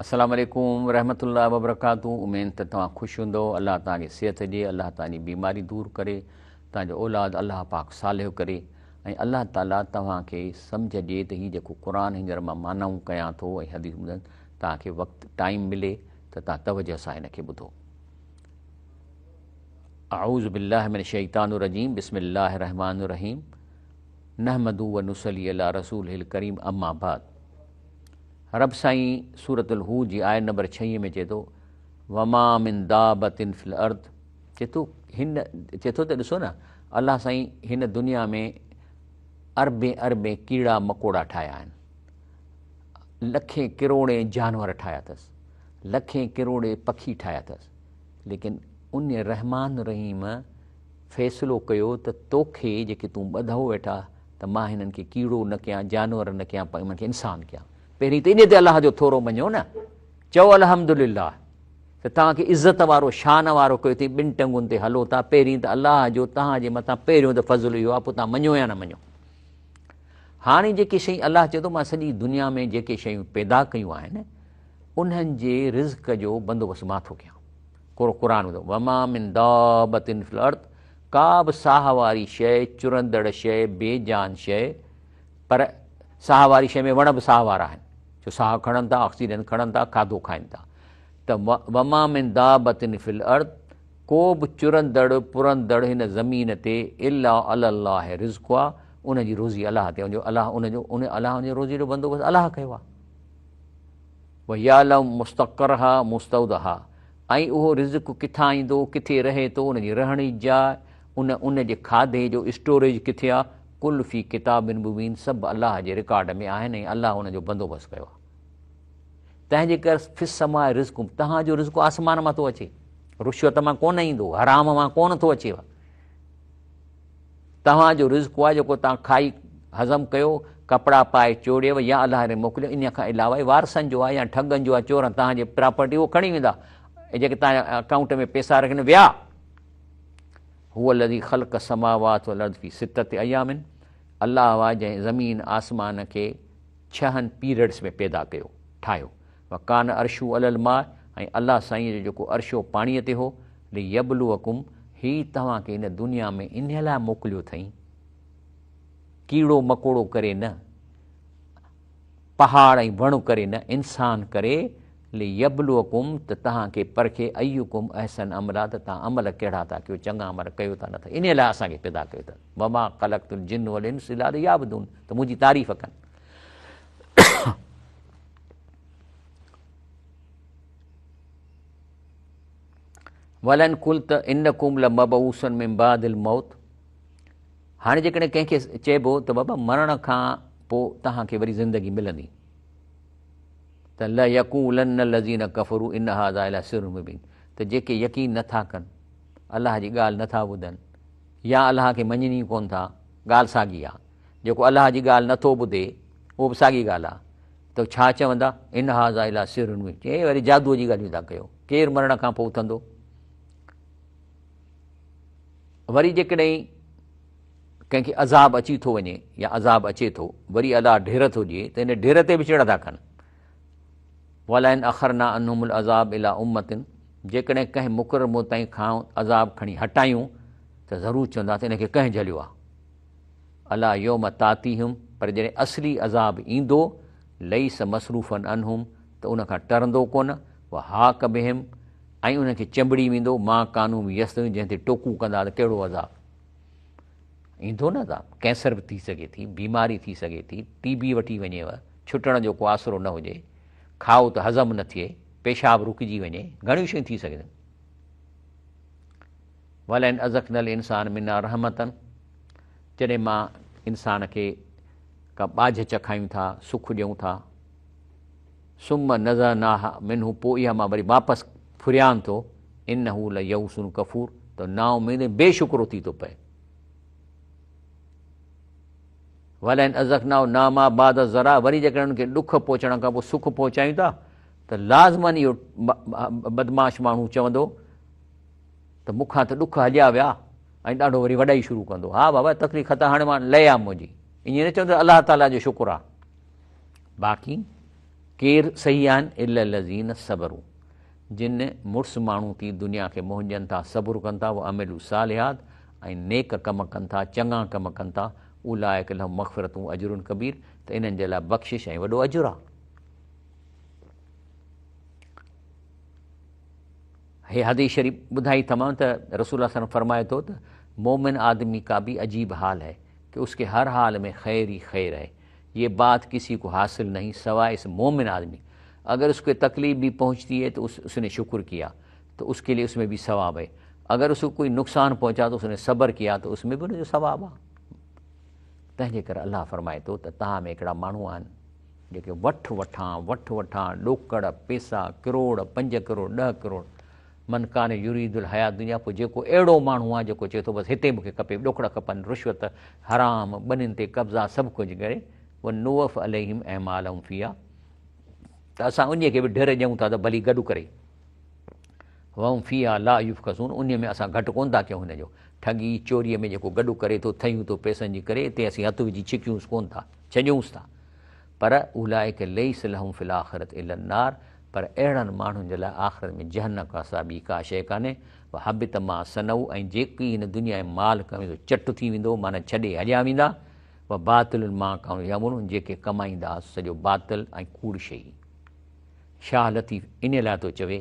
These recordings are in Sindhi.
السلام عليڪم ورحمة الله وبرڪاته اميد ته توهان خوش هوندؤ الله توهان کي صحت ڏي الله توهان جي بيماري دور ڪري توهان جو اولاد الله پاڪ صالح ڪري ۽ الله تعالي توهان کي سمجهه ڏي ته هي جيڪو قرآن هينئر مان معنائون ڪيان ٿو ۽ حديث ٻڌن توهان کي وقت ٽائيم ملي ته توهان توجه سان هن کي ٻڌو. اعوذ بالله من الشيطان الرجيم بسم الله الرحمن الرحيم نحمده ونصلي علي رسوله الڪريم اما بعد رب سائين سورة الهود جي آيت نمبر ڇهين ۾ چئي ٿو وما من دابة في الارض چئي ٿو هن چئي ٿو ته ڏسو نه الله سائين هن دنيا ۾ اربين اربين ڪيڙا مڪوڙا ٺاهيا آهن لکين ڪروڙين جانور ٺاهيا اٿس لکين ڪروڙين پکي ٺاهيا اٿس ليڪن ان رحمان رحيم فيصلو ڪيو ته توکي جيڪي تون ٻڌو ويٺا ته مان هنن کي ڪيڙو نه ڪيان، جانور نه ڪيان پر انهن کي انسان ڪيان. پهرين ته انهي تي الله جو ٿورو مڃو نه. چئو الحمدلله ته توهان کي عزت وارو شان وارو ڪيو اٿئي، ٻن ٽنگن تي هلو ٿا، پهرين ته الله جو توهان جي مٿان پهريون ته فضل اهو آهي، پوء توهان مڃو يا نه مڃو. هاڻي جيڪي شيون الله چئي ٿو مان سڄي دنيا ۾ جيڪي شيون پيدا ڪيون آهن انهن جي رزق جو بندوبست مان ٿو ڪيان. قرآن ٻڌو وما من دابة في الارض ڪا به ساهه واري شيء، چرندڙ شيء، بي جان شيء، پر ساهه واري شيء ۾ وڻ به ساهه وارا آهن، ڇو ساهه کڻن ٿا، آڪسيجن کڻن ٿا، کاڌو کائن ٿا ته وما من دابة في الارض ڪو به چرندڙ پرندڙ هن زمين تي الا علي الله رزقها ان جي روزي الله تي ان جو الله ان جو ان الله ان جي روزي جو بندوبست الله ڪيو آهي. ويعلم مستقرها مستودعها ۽ اهو رزق ڪٿان ايندو، ڪٿي رهي ٿو، ان جي رهڻ جي جاء، ان ان جي کاڌي جو اسٽوريج ڪٿي آ، ڪل في ڪتاب مبين سڀ الله جي رڪارڊ ۾ آهن ۽ الله ان جو بندوبست ڪيو آ. تنهن جي ڪري في السماء رزقڪم توهان جو رزق آسمان مان ٿو اچي، رشوت مان ڪونه ايندو، حرام مان ڪونه ٿو اچيو. توهان جو رزق آهي جيڪو توهان کائي هضم ڪيو، ڪپڙا پائي چوڙيو يا الله ري موڪليو، انهيء کان علاوه وارثن جو آهي يا ٺڳن جو آهي، چورن توهان جي پراپرٽي اهو کڻي ويندا ۽ جيڪي توهان جا اڪائونٽ ۾ پيسا رکين ويا. هو الذي خلق السماوات والارض في سته ايام الله آهي جنهن زمين آسمان کي ڇهن پيريڊس ۾ پيدا ڪيو، ٺاهيو. وڪان عرشه علي الماء ۽ الله سائينء جو جيڪو عرش هو پاڻيء تي هو، ليبلوڪم هي توهان کي هن دنيا ۾ انهيء لاء موڪليو اٿئين، ڪيڙو مڪوڙو ڪري نه، پهاڙ ۽ وڻ ڪري نه، انسان ڪري، ليبلوڪم ته توهان کي پرکي، ايڪم احسن عملا ته توهان عمل ڪهڙا ٿا ڪيو، چڱا عمل ڪيو ٿا نه ٿا، انهيء لاء اسان کي پيدا ڪيو اٿس، وما خلقت الجن والانس الا ليعبدون ته منهنجي تعريف ڪن. ولئن قلت انڪم لمبعوثون من بعد الموت هاڻي جيڪڏهن ڪنهن کي چئبو ته بابا مرڻ کان پوء توهان کي وري زندگي ملندي ته ليقولن الذين ڪفروا ان هذا الا سحر مبين ته جيڪي يقين نٿا ڪن الله جي ڳالهه نٿا ٻڌن يا الله کي مڃين ئي ڪون ٿا ڳالهه ساڳي آ جيڪو الله جي ڳالهه نٿو ٻڌي اهو به ساڳي ڳالهه آ ته ڇا چوندا، ان هذا الا سحر مبين، چي وري جادوء جي ڳالهيون ٿا ڪيو، ڪير مرڻ کان پوء اٿندو؟ وري جيڪڏهن ڪنهن کي عذاب اچي ٿو وڃي يا عذاب اچي ٿو، وري الله ڍير ٿو ڏئي ته ان ڍير تي به چڙ ٿا ڪن. ولئن اخرنا عنهم العذاب الي امة جيڪڏهن ڪنهن مقرر مدت تائين کان عذاب کڻي هٽايون ته ضرور چوندا ته ان کي ڪنهن جهليو آهي. الا يوم تاتيهم پر جڏهن اصلي عذاب ايندو، ليس مصروفا عنهم ته ان کان ٽرندو ڪونه، وحاق بهم ۽ انهن کي چنبڙي ويندو، ما ڪانوا به يستهزئون جنهن تي ٽوڪون ڪندا ته ڪهڙو عذاب ايندو نه عذاب ڪينسر به ٿي سگهي ٿي، بيماري ٿي سگهي ٿي، ٽي بي وٺي وڃيو، ڇٽڻ جو ڪو آسرو نه هجي، کائو ته هضم نه ٿئي، پيشاب رڪجي وڃي، گهڻيون شيون ٿي سگهن ٿيون. ولئن اذقنا الانسان منا رحمة جڏهن مان انسان کي ڪا ٻاجهه چکايون ٿا، سک ڏيون ٿا، ثم نزعناها منه پوء اها مان وري واپس ڦريان ٿو، انه ليئوس ڪفور ته نااميد ۽ بي شڪرو ٿي ٿو پئي. ولئن اذقناه نعماء بعد ضراء وري جيڪڏهن ان کي ڏک پهچڻ کان پوء سک پهچايون ٿا ته لازماً اهو بدمعاش ماڻهو چوندو ته مون کان ته ڏک هليا ويا ۽ ڏاڍو وري وڏائي شروع ڪندو، ها بابا تڪليف خطا هاڻي مان لهي آ منهنجي، ائين نه چوندو الله تعاليٰ جو شڪر آ. باقي ڪير صحيح آهن؟ الا الذين صبروا جن مڙس ماڻهو ٿي دنيا کي منهن ڏين ٿا، صبر ڪن ٿا، وعملوا الصالحات ۽ نيڪ ڪم ڪن ٿا، چڱا ڪم ڪن ٿا، اولئڪ لهم مغفرة واجر ڪبير ته انهن جي لاء بخشش ۽ وڏو اجر آهي. هي حديث شريف ٻڌائي تمام ته رسول الله صلي الله عليه وسلم فرمائي ٿو ته مومن آدمي کا به عجيب حال هي ڪه اس ڪي هر حال ۾ خير ئي خير هي يه بات ڪسي ڪو حاصل نهين سواء اس مومن آدمي اگر اس ڪي تڪليف به پهنچتي هي تو اس ني شڪر ڪيا تو اس ڪي لئي اس ۾ به ثواب هي اگر اس ڪو ڪوئي نقصان پهنچا تو اس ني صبر ڪيا تو اس ۾ به ان جو ثواب آ تنهن جي ڪري الله فرمائي ٿو ته توهان ۾ هڪڙا ماڻهو آهن جيڪي وٺ وٺان وٺ وٺان ڏوڪڙ پيسا ڪروڙ 5 ڪروڙ 10 ڪروڙ من ڪان يريد الحيات الدنيا پوء جيڪو اهڙو ماڻهو آهي جيڪو چئي ٿو بس هتي مون کي کپي ڏوڪڙ کپن رشوت حرام ٻنين تي قبضا سڀ ڪجهه ڪري ونوف عليهم اعمالهم فيها ته اسان انهي کي به ڍر ڏيون ٿا ته ڀلي گڏ ڪري وهم فيها لا يبخسون انهي ۾ اسان گهٽ ڪونه ٿا ڪيون هن جو ٺڳي چوريء ۾ جيڪو گڏ ڪري ٿو ٿيون ٿو پئسن جي ڪري اتي اسين هٿ وجهي ڇڪيونس ڪونه ٿا ڇڏيونس ٿا پر اولئک ليس لهم في الاخرة الا النار پر اهڙن ماڻهن جي لاء آخرت ۾ جهنم کان سواء ٻي ڪا شيء ڪانهي، وحبط ما صنعوا ۽ جيڪي هن دنيا ۾ مال ڪمايو سو چٽ ٿي ويندو معنيٰ ڇڏي هليا ويندا، وباطل ما ڪانوا يعملون جيڪي ڪمائيندا سو سڄو باطل ۽ ڪوڙ شيء. شاهه لطيف انهيء لاء ٿو چوي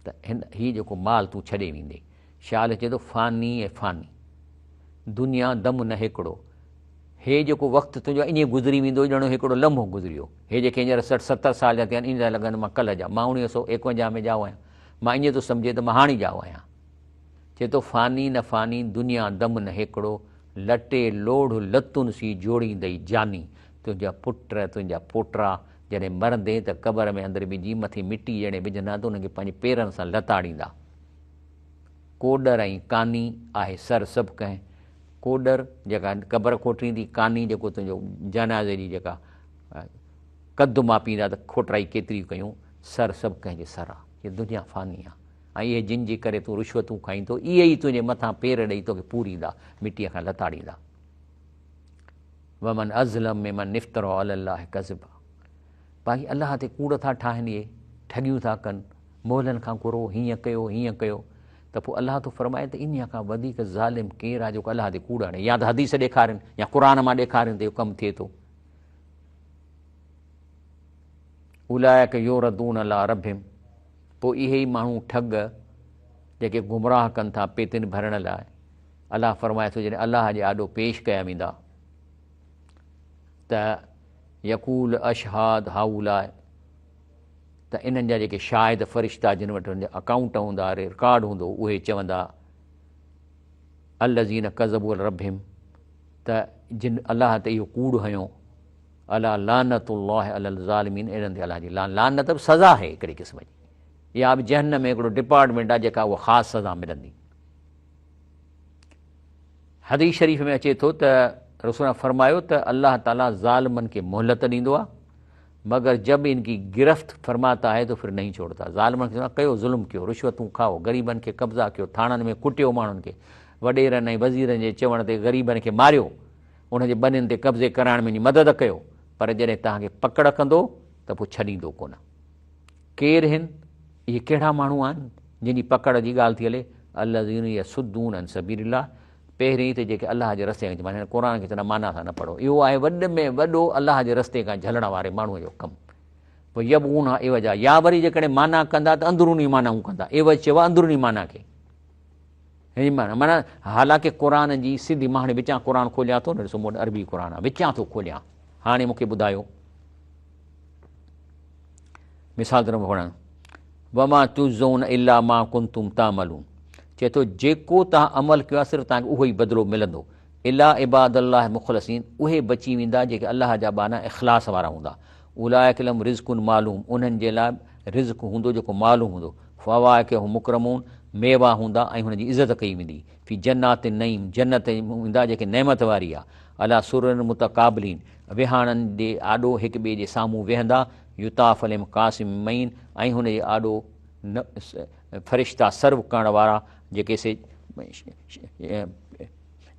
ته هن هي جيڪو مال تون ڇڏي ويندين. شاهه لطيف چئي ٿو فاني ۽ فاني دنيا دم نه هيڪڙو. هي جيڪو وقت تنهنجو ائين گذري ويندو ڄڻ هڪڙو لمحو گذري ويو. هي جيڪي هينئر 60 70 سال جا ٿيا آهن ائين ٿا لڳن مان ڪلهه جا مان 1951 ۾ ڄائو آهيان. مان ائين ٿو سمجهي ته مان هاڻي ڄائو آهيان. چئي ٿو فاني نه فاني دنيا دم نه هيڪڙو لٽي لوڙهه لتن سين جوڙيندئي جاني تنهنجا پٽ تنهنجا پوٽرا جڏهن مرندين ته قبر ۾ اندر وجهي مٿي مٽي جڏهن وجهندا ته انهن کي پنهنجي پيرن سان لتاڙيندا. ڪوڏر ۽ ڪاني آهي سر سڀ ڪنهن. ڪوڏر جيڪا قبر کوٽريندي، ڪاني جيڪو تنهنجو جنازي جي جيڪا قد ماپيندا ته کوٽرائي ڪيتري ڪيون، سر سڀ ڪنهن جي سر آ. هي دنيا فاني آ ۽ اهي جن جي ڪري تون رشوتون کائين ٿو، اهي ئي تنهنجي مٿان پير ڏئي توکي پوريندا، مٽيء کان لتاڙيندا. ومن اظلم ممن افترا علي الله ڪذبا باقي الله تي ڪوڙ ٿا ٺاهن اهي ٺڳيون ٿا ڪن مئلن کان گهرو هيئن ڪيو هيئن ڪيو ته پوء الله ٿو فرمائي ته انهيء کان وڌيڪ ظالم ڪير آهي جيڪو الله تي ڪوڙ هڻي يا ته حديث ڏيکارين يا قرآن مان ڏيکارين ته اهو ڪم ٿئي ٿو. اولئک يردون علي ربهم پوء اهي ئي ماڻهو ٺڳ جيڪي گمراهه ڪن ٿا پيتين ڀرڻ لاء الله فرمائي ٿو جڏهن الله جي آڏو پيش ڪيا ويندا ته يقول اشهاد هؤلاء ته انهن جا جيڪي شاهد فرشتا جن وٽ انهن جا اڪائونٽ هوندا، رڪارڊ هوندو، اهي چوندا، الذين ڪذبوا علي ربهم ته جن الله تي اهو ڪوڙ هنيو، الا لعنت الله علي الظالمين اهڙن تي الله جي لعنت به سزا آهي هڪڙي قسم جي، اها به جهنم ۾ هڪڙو ڊپارٽمينٽ آهي جيڪا اها خاص سزا ملندي. حديث شريف ۾ اچي ٿو ته رسول الله فرمايو ته الله تعالي ظالمن کي مهلت ڏيندو آهي مگر جب ان ڪي گرفت فرماتا هي تو ڦر نهين ڇوڙتا ظالمن کي چوندا ڪيو ظلم ڪيو رشوتون کائو غريبن کي قبضا ڪيو ٿاڻن ۾ ڪٽيو ماڻهن کي وڏيرن ۽ وزيرن جي چوڻ تي غريبن کي ماريو ان جي ٻنين تي قبضي ڪرائڻ ۾ مدد ڪيو پر جڏهن توهان کي پڪڙ ڪندو ته پوء ڇڏيندو ڪونه ڪير هن اهي ڪهڙا ماڻهو آهن جن جي پڪڙ جي ڳالهه ٿي هلي الذين يصدون عن سبيل الله پهرين ته جيڪي الله جي رستي کان معنيٰ قرآن کي چوندا معنيٰ سان نه پڙهو اهو آهي وڏ ۾ وڏو الله جي رستي کان جهلڻ واري ماڻهوء جو ڪم پوء يبغونها عوجا يا وري جيڪڏهن معنيٰ ڪندا ته اندروني معنائون ڪندا عوج چئبو آهي اندروني معنيٰ کي هي معنيٰ معنيٰ حالانڪه قرآن جي سڌي مان هاڻي وچان قرآن کوليان ٿو نه ڏسو مون وٽ عربي قرآن آهي وچان ٿو کوليان هاڻي مون کي ٻڌايو مثال طور پڙهان وما تجزون الا ما ڪنتم تعملون چئي ٿو جيڪو توهان عمل ڪيو آهي صرف توهان کي اهو ئي بدلو ملندو الا عباد الله مخلصين اهي بچي ويندا جيڪي الله جا ٻانها اخلاص وارا هوندا اولئک لهم رزق معلوم انهن جي لاء رزق هوندو جيڪو معلوم هوندو فواڪه هم مڪرمون ميوا هوندا ۽ هن جي عزت ڪئي ويندي في جنات النعيم جنت ويندا جيڪي نعمت واري آهي علي سرر متقابلين ويهاڻن جي آڏو هڪ ٻئي جي سامهون ويهندا يطاف عليهم بڪاس من معين ۽ هن جي آڏو فرشتا سرو ڪرڻ وارا جيڪي سي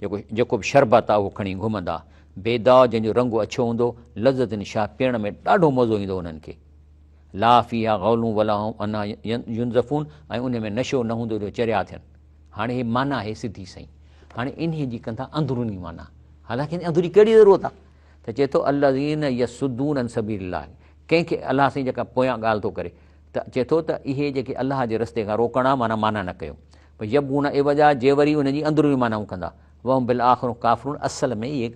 جيڪو جيڪو به شربت آهي اهو کڻي گهمندا. بيضاء جنهن جو رنگ اڇو هوندو، لذة شا پيئڻ ۾ ڏاڍو مزو ايندو انهن کي. لا فيها غول ولا هم عنها ينزفون ۽ انهي ۾ نشو نه هوندو جو چريا ٿين. هاڻي هي معنيٰ آهي سڌي سئين. هاڻي انهي جي ڪن ٿا اندروني معنيٰ. حالانڪه ان اندروني ڪهڙي ضرورت آهي؟ ته چئي ٿو الذين يصدون عن سبيل الله ڪنهن کي الله سائين جيڪا پويان ڳالهه ٿو ڪري ته چئي ٿو ته اهي جيڪي الله جي رستي کان روڪڻ آ معنيٰ معنيٰ نه ڪيو. پوء يبغون عوجا جي وري ان جي اندروني معنائون ڪندا. وهم بالاخرة ڪافرون اصل ۾ اهي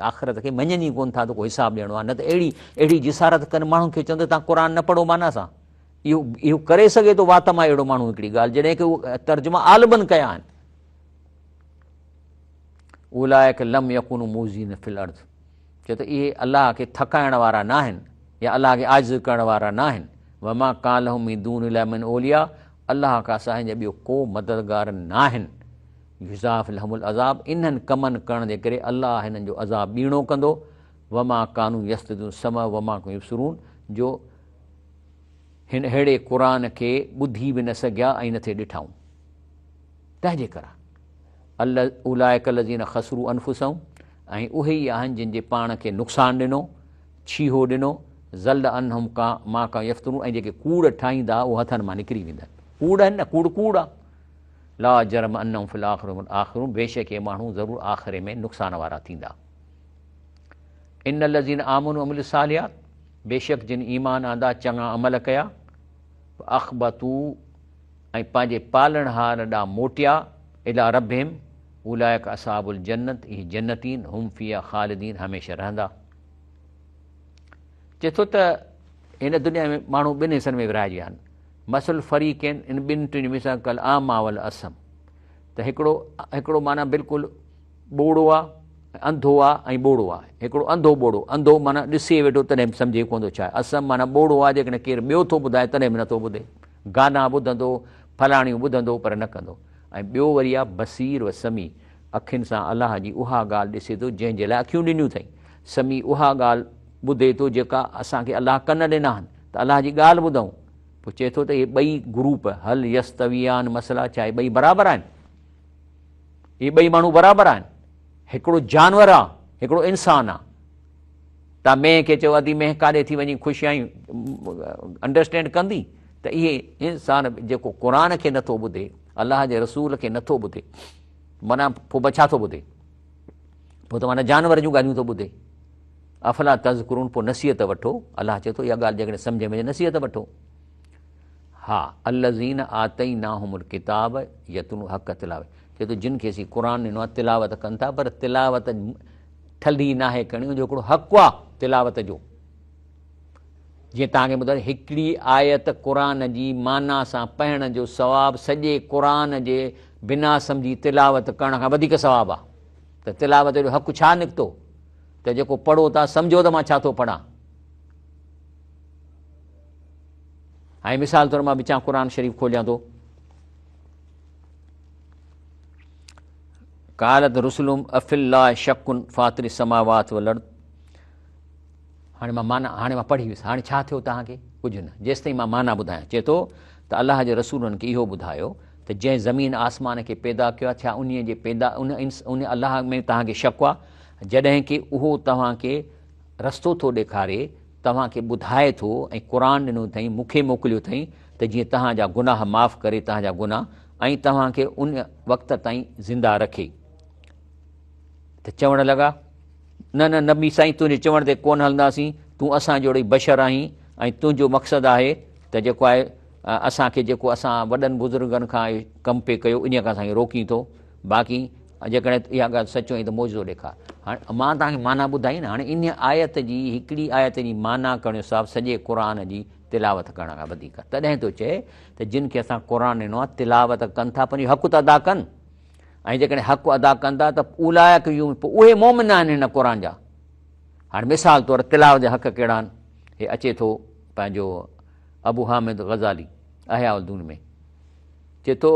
آخرت کي مڃن ئي ڪونه ٿا ته ڪو حساب ڏيڻو آهي نه ته اهڙي اهڙي جسارت ڪن ماڻهن کي چون ته توهان قرآن نه پڙهو معنيٰ سان اهو اهو ڪري سگهي ٿو وات مان اهڙو ماڻهو هڪڙي ڳالهه جڏهن ڪي اهو ترجما عالمن ڪيا آهن اولئک لم يڪونوا معجزين في الارض چي ته اهي الله کي ٿڪائڻ وارا نه آهن يا الله کي عاجز ڪرڻ وارا نه آهن وما ڪان لهم من دون الله من اولياء الله کان سواء جا ٻيو ڪو مددگار نه آهن يضاعف لهم العذاب انهن ڪمن ڪرڻ جي ڪري الله هنن جو عذاب ٻيڻو ڪندو وما ڪانوا يستطيعون السمع وما ڪانوا يبصرون جو هن اهڙي قرآن کي ٻڌي به نه سگهيا ۽ نه ٿي ڏٺائون تنهن جي ڪري اولئک الذين خسروا انفسهم ۽ اهي ئي آهن جن جي پاڻ کي نقصان ڏنو ڇيهو ڏنو ضل عنهم ما ڪانوا يفترون ۽ جيڪي ڪوڙ ٺاهيندا اهو هٿن مان نڪري ويندن ڪوڙ آهن نه ڪوڙ ڪوڙ آهي لا جرم انهم في الاخرة هم الاخسرون بيشڪ اهي ماڻهو ضرور آخري ۾ نقصان وارا ٿيندا. ان الذين آمنوا وعملوا الصالحات بيشڪ جن ايمان آندا چڱا عمل ڪيا واخبتوا ۽ پنهنجي پالڻهار ڏانهن موٽيا الي ربهم اولئک اصحاب الجنت اهي جنتين هم فيها خالدين هميشه رهندا. چئي ٿو ته هن دنيا ۾ ماڻهو ٻن حصن ۾ ورهائجي ويا آهن مثل الفريقين ان ٻن ٽن جو مثال ڪالاعميٰ والاصم ته هڪڙو هڪڙو معنيٰ بلڪل ٻوڙو آ انڌو آ ۽ ٻوڙو آ هڪڙو انڌو ٻوڙو انڌو معنيٰ ڏسي ويٺو تڏهن به سمجهي ڪونه ٿو ڇا اصم معنيٰ ٻوڙو آ جيڪڏهن ڪير ٻيو ٿو ٻڌائي تڏهن به نٿو ٻڌي گانا ٻڌندو فلاڻيون ٻڌندو پر نه ڪندو ۽ ٻيو وري آ بصير و سميع اکين سان الله جي اها ڳالهه ڏسي ٿو جنهن جي لاء اکيون ڏنيون اٿئي سميع اها ڳالهه ٻڌي ٿو جيڪا اسان کي الله ڪن ڏنا آهن ته الله جي ڳالهه ٻڌون. پوء چئي ٿو ته اهي ٻئي گروپ هل يستويان مثلا ڇا اهي ٻئي برابر آهن؟ اهي ٻئي ماڻهو برابر آهن؟ هڪڙو جانور آ هڪڙو انسان آ. تا مينهن کي چئو ادي مينهن ڪاڏي ٿي وڃي خوش آهين انڊرسٽينڊ ڪندي ته اهي انسان جيڪو قرآن کي نٿو ٻڌي الله جي رسول کي نٿو ٻڌي معنيٰ پوء ڇا ٿو ٻڌي؟ پوء ته معنيٰ جانور جون ڳالهيون ٿو ٻڌي. افلا تذڪرون پوء نصيحت وٺو، الله چئي ٿو اها ڳالهه جيڪڏهن سمجهه ۾ اچي نصيحت وٺو. ها الذين آتيناهم الڪتاب يتلون حق تلاوت چئي ٿو جن کي اسين قرآن ڏنو آهي تلاوت ڪن ٿا پر تلاوت ٺلهي ناهي ڪرڻي ان جو هڪڙو حق آهي تلاوت جو جيئن توهان کي ٻڌايو هڪڙي آيت قرآن جي معنيٰ سان پڙهڻ جو ثواب سڄي قرآن جي بنا سمجهي تلاوت ڪرڻ کان وڌيڪ ثواب آهي ته تلاوت جو حق ڇا نڪتو ته جيڪو پڙهو ٿا سمجهو ته مان ڇا ٿو پڙهان. ۽ مثال طور مان وچان قرآن شريف کوليان ٿو. قالت رسلهم افي الله شڪ فاطر السماوات والارض هاڻي مان معنيٰ هاڻي مان پڙهي ويس هاڻي ڇا ٿيو توهان کي ڪجهه نه جيستائين مان معنيٰ ٻڌايان چئي ٿو ته الله جي رسول انهن کي اهو ٻڌايو ته جنهن زمين آسمان کي پيدا ڪيو آهي ڇا انهيء جي پيدا ان ان الله ۾ توهان کي شڪ آهي جڏهن ڪي اهو توهان کي رستو ٿو ڏيکاري، توهان کي ٻڌائي ٿو ۽ قرآن ڏنو اٿئين، مون کي موڪليو اٿئين ته جيئن توهان جا گناهه معاف ڪري توهان جا گناهه ۽ توهان کي ان وقت تائين زنده رکي. ته چوڻ لڳا، نه نه نبي سائين تنهنجي چوڻ تي ڪونه هلنداسين، تون اسان جهڙو ئي بشر آهين ۽ تنهنجو مقصد آهي ته جيڪو آهي اسان کي جيڪو اسان وڏن بزرگن کان اهو ڪم پئي ڪيو انهيء کان اسان کي روڪين ٿو، باقي جيڪڏهن اها ڳالهه سچ هئي ته معجزو ڏيکار. هاڻي مان توهان کي معنيٰ ٻڌائي نه، هاڻي انهيء آيت جي هڪڙي آيت جي معنيٰ ڪرڻ جو ثواب سڄي قرآن جي تلاوت ڪرڻ کان وڌيڪ آهي. تڏهن ٿو چئي ته جن کي اسان قرآن ڏنو آهي تلاوت ڪن ٿا پنهنجو حق ته ادا ڪن ۽ جيڪڏهن حق ادا ڪن ٿا ته اولئک يؤمنون پوء اهي مؤمن آهن هن قرآن جا. هاڻي مثال طور تلاوت جا حق ڪهڙا آهن؟ هي اچي ٿو پنهنجو ابو حامد غزالي احياء الدين ۾ چئي ٿو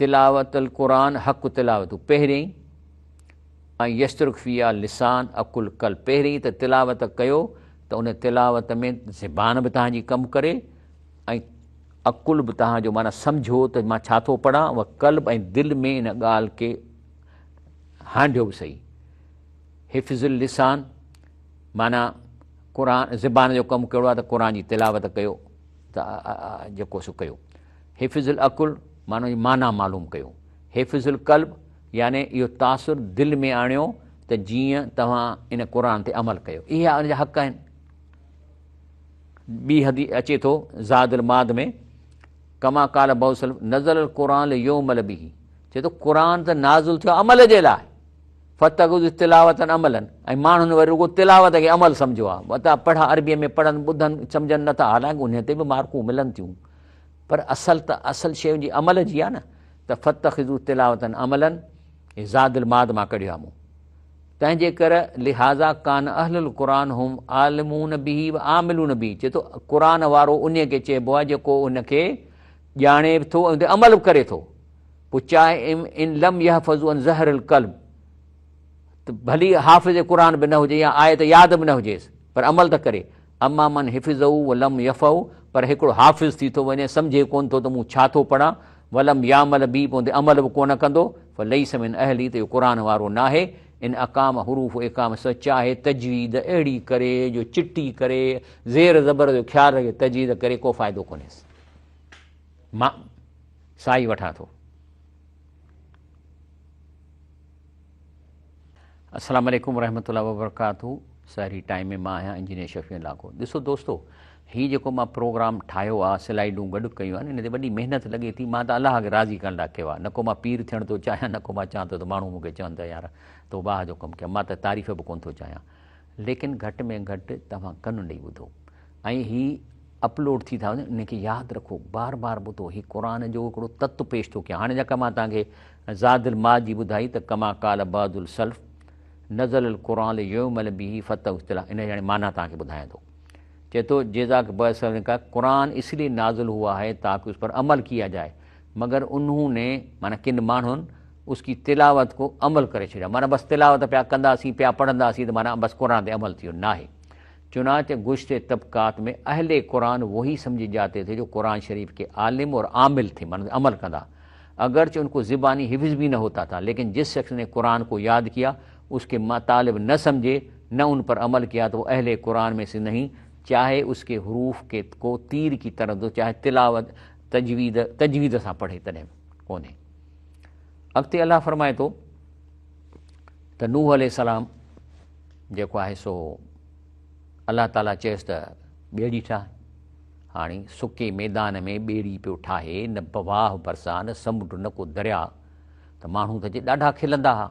تلاوت القرآن حق تلاوت پهرين ۽ يشترڪ فيها لسان عقل قلب پهرين ته تلاوت ڪيو ته ان تلاوت ۾ زبان به توهان جي ڪم ڪري ۽ عقل به توهان جو معنيٰ سمجهو ته مان ڇا ٿو پڙهان و قلب ۽ دل ۾ ان ڳالهه کي هانڍيو به صحيح. حفظ اللسان معنيٰ قرآن زبان جو ڪم ڪهڙو آهي ته قرآن جي تلاوت ڪيو ته جيڪو سو ڪيو. حفظ العقل معنيٰ جي معنيٰ معلوم ڪيو. حفظ القلب يعني اهو تاثر دل ۾ آڻيو ته جيئن توهان ان قرآن تي عمل ڪيو. اهي ان جا حق آهن. ٻي حديث اچي ٿو زاد المعاد ۾ ڪما قال بعض السلف نزل القرآن ليعمل به چئي ٿو قرآن ته نازل ٿيو عمل جي لاء فتغز تلاوتا عملا ۽ ماڻهن وري رڳو تلاوت کي عمل سمجهيو آهي وتا پڙها عربيء ۾ پڙهن ٻڌن سمجهن نٿا حالانڪ انهي تي به مارڪون ملن ٿيون پر اصل ته اصل شيء جي عمل جي آهي نه ته فتخذو تلاوتا عملا زاد المعاد مان ڪڍيو آهي مون تنهن جي ڪر لهذا ڪان اهل القرآن هم عالمون به و عاملون به چئي ٿو قرآن وارو انهي کي چئبو آهي جيڪو ان کي ڄاڻي به ٿو ۽ ان تي عمل به ڪري ٿو پوء چاهي ان لم يحفظوا عن ظهر القلب ته ڀلي حافظ قرآن به نه هجي يا آيت ياد به نه هجيس پر عمل ته ڪري اما من حفظه ولم يفعه پر هڪڙو حافظ ٿي ٿو وڃي سمجهي ڪونه ٿو ته مون ڇا ٿو پڙهان ولم يعمل به پوء ان تي عمل به ڪونه ڪندو فليس من اهله ته اهو قرآن وارو ناهي ان اقام حروف اقام سو چاهي تجويد اهڙي ڪري جو چٽي ڪري زير زبر جو خيال رکي تجويد ڪري ڪو فائدو ڪونهيس مان سائي وٺان ٿو. السلام عليڪم ورحمة الله وبرڪاته سحري ٽائيم ۾ مان آهيان انجنيئر شفيع لاکو ڏسو دوستو هي جيڪو مان پروگرام ٺاهيو آ سلائيڊون گڏ ڪيون آهن ان تي وڏي محنت لڳي ٿي مان ته الله کي راضي ڪرڻ لاء ڪيو آ نه ڪو مان پير ٿيڻ ٿو چاهيان نه ڪو مان چاهان ٿو ته ماڻهو مون کي چون ته يار تو واهه جو ڪم ڪيو مان ته تعريف به ڪونه ٿو چاهيان ليڪن گهٽ ۾ گهٽ توهان ڪن ڏئي ٻڌو ۽ هي اپلوڊ ٿي ٿا وڃن ان کي ياد رکو بار بار ٻڌو هي قرآن جو هڪڙو تت پيش ٿو ڪيان هاڻي جيڪا مان توهان کي زاد المعاد جي ٻڌائي ته ڪما قال بعض السلف نزل القرآن ليعمل به فتح اصطلاح ان جي هاڻي معنيٰ توهان کي ٻڌايان ٿو چئي ٿو جيزاڪ بعض سلف نے کها قرآن اس لئي نازل هوا هي تاڪه اس پر عمل کيا جائي مگر انهون ني معنيٰ ڪن ماڻهن اس ڪي تلاوت کو عمل ڪري ڇڏيا معنيٰ بس تلاوت پيا ڪنداسين پيا پڙهنداسين ته معنيٰ بس قرآن تي عمل ٿي ويو ناهي چنانچه گذشته طبقات ۾ اهل قرآن وهي سمجهي جاتي ٿي جو قرآن شريف ڪي عالم اور عامل ٿي معنيٰ عمل ڪندا اگرچه ان ڪو زباني حفظ ڀي نه هوتا ٿا ليڪن جس شخص ني قرآن ڪو ياد ڪيا اس ڪي مطالب نه سمجهي نه ان پر عمل ڪيا تو اهل قرآن ۾ سي نهين چاهي اس ڪي حروف ڪي ڪو تير ڪي طرح دو چاهي تلاوت تجويد تجويد سان پڙهي تڏهن به ڪونهي اڳتي الله فرمائي ٿو ته نوح عليه السلام جيڪو آهي سو الله تعاليٰ چيس ته ٻيڙي ٺاهه. هاڻي سڪي ميدان ۾ ٻيڙي پيو ٺاهي، نه واهه ڀرسان، نه سمنڊ، نه ڪو درياء، ته ماڻهو ته چي ڏاڍا کلندا ها.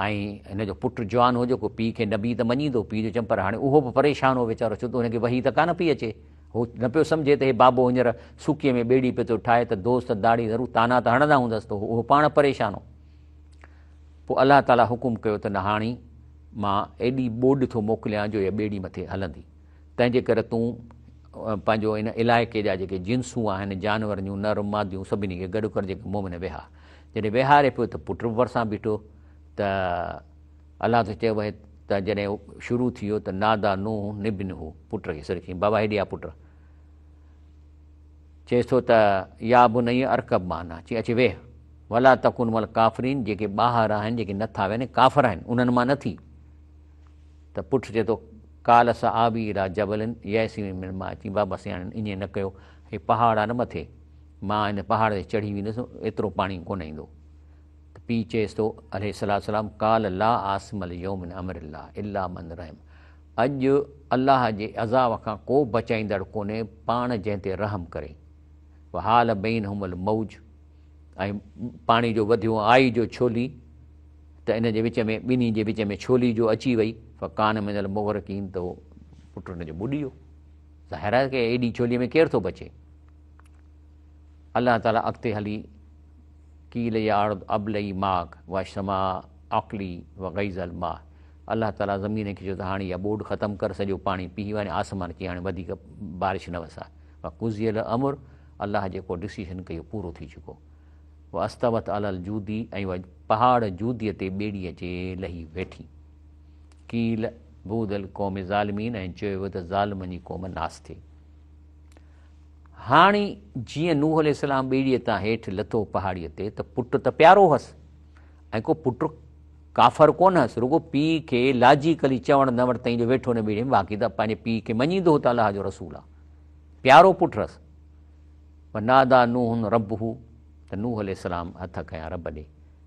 ۽ هن جو پٽ جوان هو جيڪو پيء کي نبي ته مڃيندو، پيء جو چيم پر هاڻي اهو به پريشان هو ويچارو ڇو ته هن کي وحي ته ڪانه پئي اچي. هو نه پيو سمجهي ته هي بابو هينئر سڪي ۾ ٻيڙي پيو ٿو ٺاهي ته دوست داڙهي ضرور طعنا ته هڻندا هوندس ته اهو پاڻ پريشان هو. پوء الله تعاليٰ حڪم ڪيو ته نه هاڻي مان ايڏي ٻوڏ ٿو موڪليان جو اها ٻيڙي مٿي هلندي، تنهن جي ڪري تون پنهنجو ان علائقي جا جيڪي جنسون آهن، جانورن جون نر ماديون سڀني کي گڏ ڪر جيڪي مؤمن ويها. جڏهن ويهاري پيو ته پٽ به ڀرسان بيٺو ته الله ٿو چئي وهي ته جڏهن شروع ٿي ويو ته نادا نوح ابنه پٽ کي سڏ ڪيائين بابا هيڏي آ پٽ. چئيس ٿو ته يا بني ارڪب معنا، چي اچ ويهه، ولا تڪن مع الڪافرين، جيڪي ٻاهر آهن، جيڪي نه ٿا ويهن، ڪافر آهن، انهن مان نه ٿي. ته پٽ چئي ٿو، قال سآوي الي جبل يعصمني من الماء، چي بابا سياڻين ائين نه ڪيو، هي پهاڙ آهي نه مٿي، مان هن پهاڙ تي چڙهي ويندس، ايترو پاڻي ڪونه ايندو. ته پيء چئيس ٿو، عليه الصلوة والسلام، قال لا عاصم اليوم من امر الله الا من رحم، اڄ الله جي عذاب کان ڪو بچائيندڙ ڪونهي پاڻ جنهن تي رحم ڪري. وحال بينهم الموج ۽ پاڻي جو وڌيو آئي جو ڇولي ته ان جي وچ ۾ ٻنهي جي وچ ۾ ڇولي جو اچي وئي فڪان من المغرقين ته پٽ ان جو ٻڏي ويو. ظاهر آهي ته ايڏي ڇولي ۾ ڪير ٿو بچي. الله تعالي اڳتي هلي قيل يا ارض ابلعي ماءک والسماء اقلعي وغيض الماء الله تعالي زمين کي چيو ته هاڻي اها ٻوڏ ختم ڪر سڄو پاڻي پيهي وڃ آسمان چي هاڻي وڌيڪ بارش نه وساء وقضي الامر الله جيڪو ڊسيشن ڪيو پورو ٿي چڪو واستوت علي الجودي ۽ اها پهاڙ جودي تي ٻيڙي اچي لهي ويٺي قيل بعدا للقوم الظالمين ۽ چيو ويو ته ظالمن جي قوم ناس ٿئي هاڻي جيئن نوح عليه السلام ٻيڙيء تان هيٺ لٿو پهاڙيء تي ته پٽ ته پيارو هئس ۽ ڪو پٽ ڪافر ڪونه هئس، رڳو پيء کي لاجيڪلي چوڻ نه ورتائين جو ويٺو نه ٻيڙي ۾، باقي ته پنهنجي پيء کي مڃيندو هو ته الله جو رسول آ. پيارو پٽ هئس. وناديٰ نوح ربه ته نوح عليه السلام هٿ کنيا رب ڏي،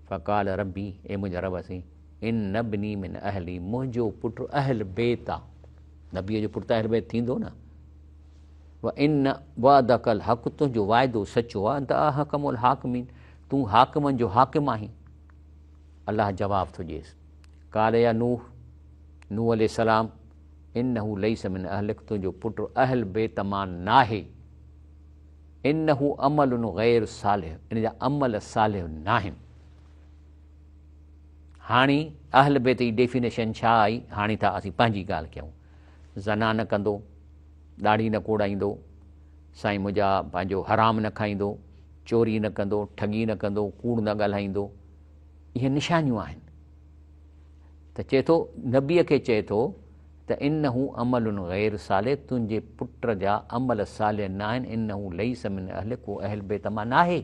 فقال ربي اي منهنجا رب سائين ان ابني من اهلي منهنجو پٽ اهل بيت آ، نبيء جو پٽ ته اهل بيت ٿيندو نه، وان وعدک الحق تنهنجو وعدو سچو آ، انت احڪم الحاڪمين تون حاڪمن جو حاڪم آهين. الله جواب ٿو ڏيس، قال يا نوح، نوح عليه السلام، انه ليس من اهلک تنهنجو پٽ اهل بيت مان ناهي، انه عمل غير صالح ان جا عمل صالح ناهن. هاڻي اهل بيت جي ڊيفينيشن ڇا آئي، هاڻي ٿا اسين پنهنجي ڳالهه ڪيون. زنا نه ڪندو، ڏاڙهي نه ڪوڙائيندو، سائين منهنجا پنهنجو حرام نه کائيندو، چوري نه ڪندو، ٺڳي نه ڪندو، ڪوڙ نه ڳالهائيندو، اهي نشانيون آهن. ته چئي ٿو نبيء کي چئي ٿو ته انه عمل غير صالح تنهنجي پٽ جا عمل صالح ناهن، انه ليس من اهلک هو اهل بيت مان ناهي.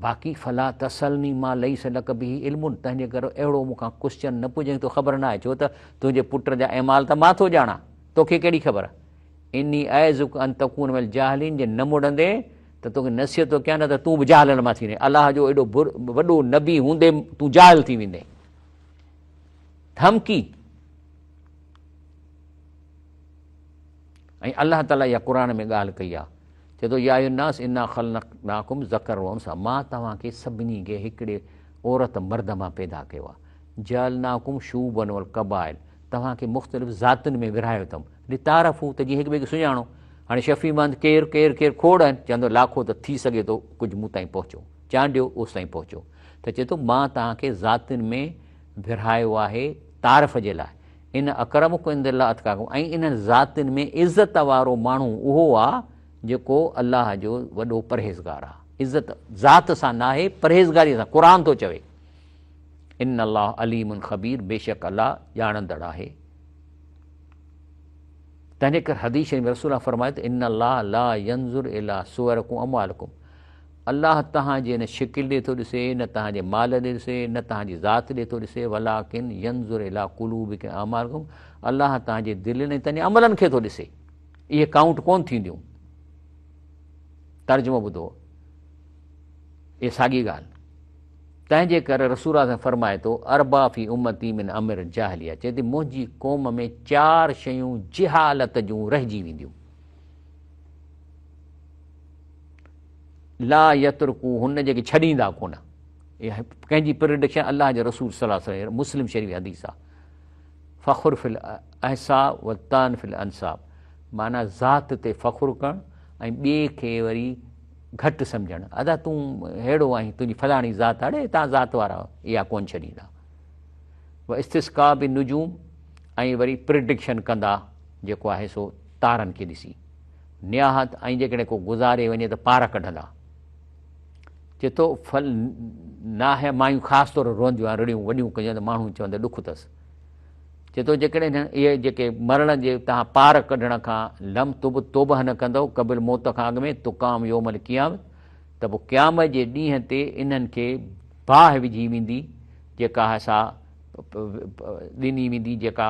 باقي فلا تسألني ما ليس لک به علم تنهنجي ڪري اهڙو مون کان ڪوسچن نه پڇجانء توکي خبر ناهي ڇو ته تنهنجي پٽ جا اعمال ته مان ٿو ڄاڻان توکي ڪهڙي خبر. اني اعظک ان تڪون من الجاهلين جي نه مڙندين ته توکي نصيحت ٿو ڪيان نه ته تون به جاهلن مان ٿي ويندين الله جو ايڏو وڏو نبي هوندي تون جاهل ٿي ويندين. ڌمڪي. ۽ الله تعالي اها قرآن ۾ ڳالهه ڪئي آهي چئي ٿو يا ايها الناس انا خلقناڪم ذڪر و انثيٰ مان توهان کي سڀني کي هڪڙي عورت مرد مان پيدا ڪيو آهي جعلناڪم شعوبا والقبائل توهان کي مختلف ذاتين ۾ ورهايو اٿم لتعارفوا ته جيئن هڪ ٻئي کي سڃاڻو هاڻي شفيع مند ڪير ڪير ڪير کوڙ آهن چوندو لاکو ته ٿي سگهي ٿو ڪجهه مون تائين پهچو چانڊيو اوس تائين پهچو ته چئي ٿو مان توهان کي ذاتين ۾ ورهايو آهي تعارف جي لاء ان اڪرمڪم عند الله اتقاڪم ۽ انهن ذاتين ۾ عزت وارو ماڻهو اهو آ جيڪو الله جو وڏو پرهيزگار آ. عزت ذات سان ناهي پرهيزگاري سان قرآن ٿو چوي ان الله عليم خبير بيشڪ الله ڄاڻندڙ آهي. تنهن ڪري حديث شريف ۾ رسول الله فرمايو ته ان الله لا ينظر الي صورڪم اموالڪم الله توهان جي نه شڪل ڏي ٿو ڏسي، نه توهان جي مال ڏي ڏسي، نه توهان جي ذات ڏي ٿو ڏسي، ولڪن ينظر الي قلوبڪم اعمالڪم الله توهان جي دلين ۽ توهان جي عملن کي ٿو ڏسي. اهي ڪائونٽ ڪون ٿينديون. ترجمو ٻڌو، اهي ساڳي ڳالهه. تنهن جي ڪري رسول الله فرمائي ٿو اربع في امتي من امر الجاهليه چئي ٿي منهنجي قوم ۾ چار شيون جهالت جون رهجي وينديون. لا يترڪوهن جيڪي ڇڏيندا ڪونه. اها ڪنهن جي پريڊڪشن الله جي رسول صلي الله عليه وسلم مسلم شريف حديث آ. فخر في الاحساب والطعن في الانساب معنيٰ ذات تي فخر ڪرڻ ۽ ٻئي کي وري گهٽ سمجهڻ ادا تون ههڙو آهين تنهنجي فلاڻي ذات اڙي تان ذات وارا اها ڪونه ڇڏيندا. و استسقاء بالنجوم ۽ وري پريڊڪشن ڪندا جيڪو آهي سو تارن کي ڏسي. نياحت ۽ جيڪڏهن ڪو گذاري وڃي ته پار ڪڍندا. چئي ٿو ڦل ناهي مايون خاص طور روئنديون آهن رڙيون وڏيون ڪنديون ته ماڻهو چوندا ڏک اٿس. چئي ٿو جيڪڏهن اهي جيڪي مرڻ جي تان پار ڪڍڻ کان لم تب توبه نه ڪندؤ قبل موت کان اڳ ۾ تقام يوم القيامت ته پوء قيامت جي ڏينهن تي انهن کي باهه وجهي ويندي جيڪا سا ڏني ويندي جيڪا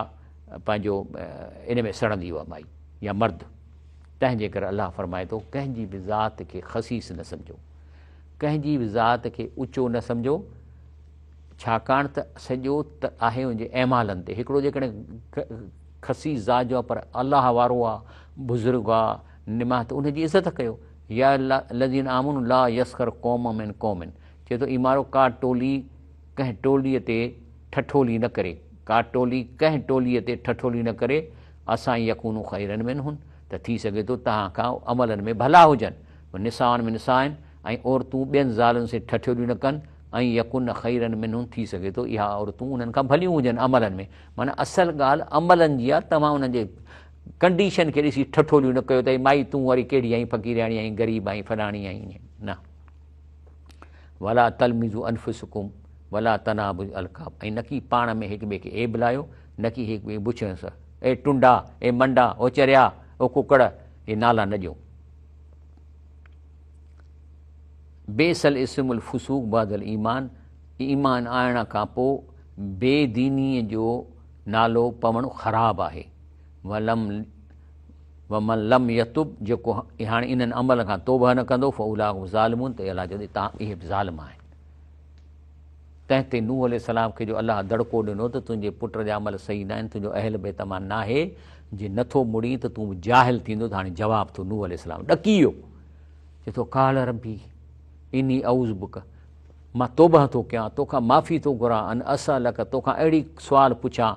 پنهنجو ان ۾ سڙندي اها مائي يا مرد. تنهن جي ڪري الله فرمائي ٿو ڪنهن جي به ذات کي خسيس نه سمجهو، ڪنهن جي به ذات کي اوچو نه سمجهو، ڇاڪاڻ ته سڄو ته آهي ان جي اعمالن تي. هڪڙو جيڪڏهن خسيس ذات جو آهي پر الله وارو آهي، بزرگ آهي، نماز ته ان جي عزت ڪيو. يا الذين آمنوا لا يسخر قوم من قوم چئي ٿو ايمارو ڪا ٽولي ڪنهن ٽولي تي ٺٺولي نه ڪري، ڪا ٽولي ڪنهن ٽولي تي ٺٺولي نه ڪري، عسيٰ ان يڪونوا خيرا منهن، ته ٿي سگهي ٿو توهان کان عملن ۾ ڀلا هجن، ونساء من نساء، ۽ عورتون ٻين زالن سين ٺٺوليون نه ڪن، ان يڪن خيرا منهن، ٿي سگهي ٿو اها عورتون انهن کان ڀليون هجن عملن ۾، معنيٰ اصل ڳالهه عملن جي آهي، توهان انهن جي ڪنڊيشن کي ڏسي ٺٺوليون نه ڪيو ته اي مائي تون وري ڪهڙي آهين، فقيرياڻي آهين، غريب آهين، فلاڻي آهين، نه. ولا تلمزوا انفسڪم ولا تنابزوا الالقاب ۽ نڪي پاڻ ۾ هڪ ٻئي کي عيب لايو نڪي هڪ ٻئي کي بڇڙ سان اي ٽنڊا اي منڊا او چريا او ڪڪڙ اهي نالا نه ڏيو. بئس الاسم الفسوق بعد الايمان ايمان آڻڻ کان پوء بي دينيء جو نالو پوڻ خراب آهي. ولم ومن لم يتب جيڪو هاڻي انهن عمل کان توبهه نه ڪندو فاولئک هم الظالمون ته الله چوندو تان اهي به ظالم آهن. تنهن تي نوح عليه السلام کي جو الله دڙڪو ڏنو ته تنهنجي پٽ جا عمل صحيح ناهن، تنهنجو اهل بيت مان ناهي، جي نٿو مڙين ته تون به جاهل ٿيندو ته هاڻي جواب ٿو نوح عليه السلام ڏڪي ويو چئي ٿو قال ربي اني اعوذ بک مان توبهه ٿو ڪيان توکان معافي ٿو گهران ان اسألک توکان اهڙي سوال پڇان